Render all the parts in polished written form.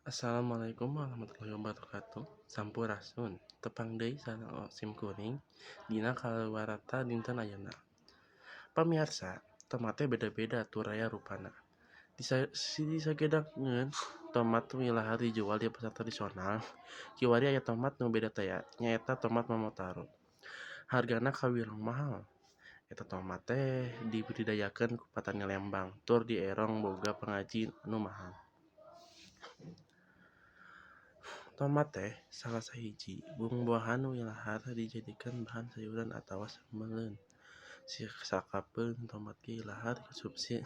Assalamualaikum warahmatullahi wabarakatuh. Sampurasun. Tepang deui sareng sim kuring dina kalawarta dinten ayeuna. Pamiarsa, tomat teh beda-beda turaya rupana. Di sagedangeun tomat milahar dijual di pasar tradisional, kiwari aya tomat nu beda tea, nyaeta tomat Momotaro. Hargana kawilang mahal. Eta tomat teh dibudidayakeun ku patani Lembang tur dierong boga pangaji anu mahal. Tomat teh salah sahiji buah-buahan nu ilahar dijadikeun bahan sayuran atawa sambeleun. Sakapeung tomat ge ilahar dikonsumsi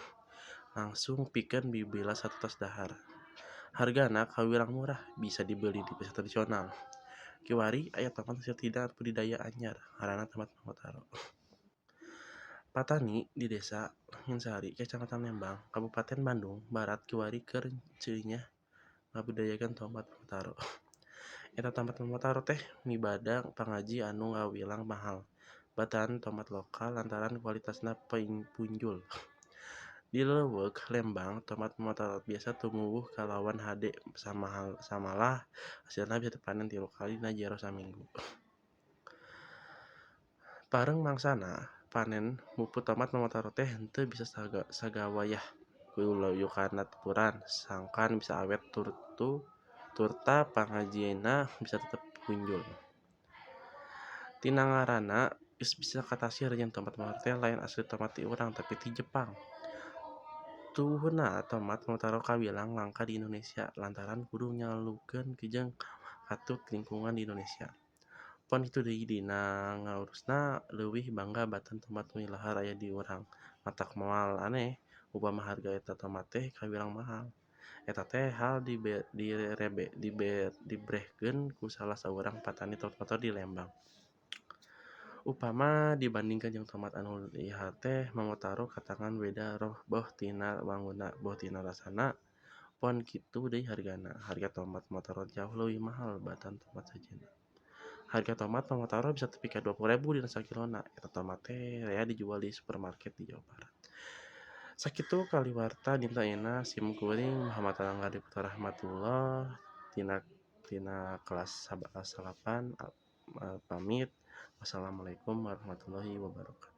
langsung pikeun bibila satutas dahar. Hargana kawilang murah, bisa dibeli di pasar tradisional. Kiwari aya tomat hasil tina budidaya anyar, ngaranna tomat Momotaro. Patani di Desa Langensari, Kacamatan Lembang, Kabupaten Bandung Barat kiwari keur ceunyah ngabudidayakeun tomat Momotaro. Eta tomat Momotaro teh mibanda pangaji anu ngawilang mahal batan tomat lokal lantaran kualitasna punjul. Di lelewek Lembang, tomat Momotaro biasa tumuwuh kalawan hade samalah hasilna bisa dipanen 3 kali dina jero saminggu. Bareng mangsana panen muput tomat Momotaro teh henteu bisa sagawayah kuluyukanna tuturan sangkan bisa awet turta pangajina bisa tetep punjul. Tina ngaranna geus bisa katasir yen tomat Momotaro teh lain asli tomat ti urang tapi ti Jepang. Tuwuhna tomat Momotaro kawilang langka di Indonesia lantaran kudu nyalukeun jeung katut lingkungan di Indonesia. Pon kitu deui dina ngaurusna leuwih bangga batan tomat nu ilahar aya di urang. Matak moal aneh upama harga eta tomat teh kawilang mahal. Eta teh hal dibrehkeun ku salah saurang patani tomat Momotaro di Lembang. Upama dibandingkeun jeung tomat anu liar teh, Momotaro katangan beda roh boh tina wangunna boh tina rasana. Pon kitu deui hargana. Harga tomat Momotaro jauh leuwih mahal batan tomat sejenna. Harga tomat Momotaro bisa tepi ka 20.000 dina sakilona. Eta tomat teh rea dijual di supermarket di Jawa Barat. Sakitu kaliwarta dinten ayeuna sim kuring Muhammad Rangga Diputra Rahmatullah tina kelas 9 pamit. Wassalamualaikum warahmatullahi wabarakatuh.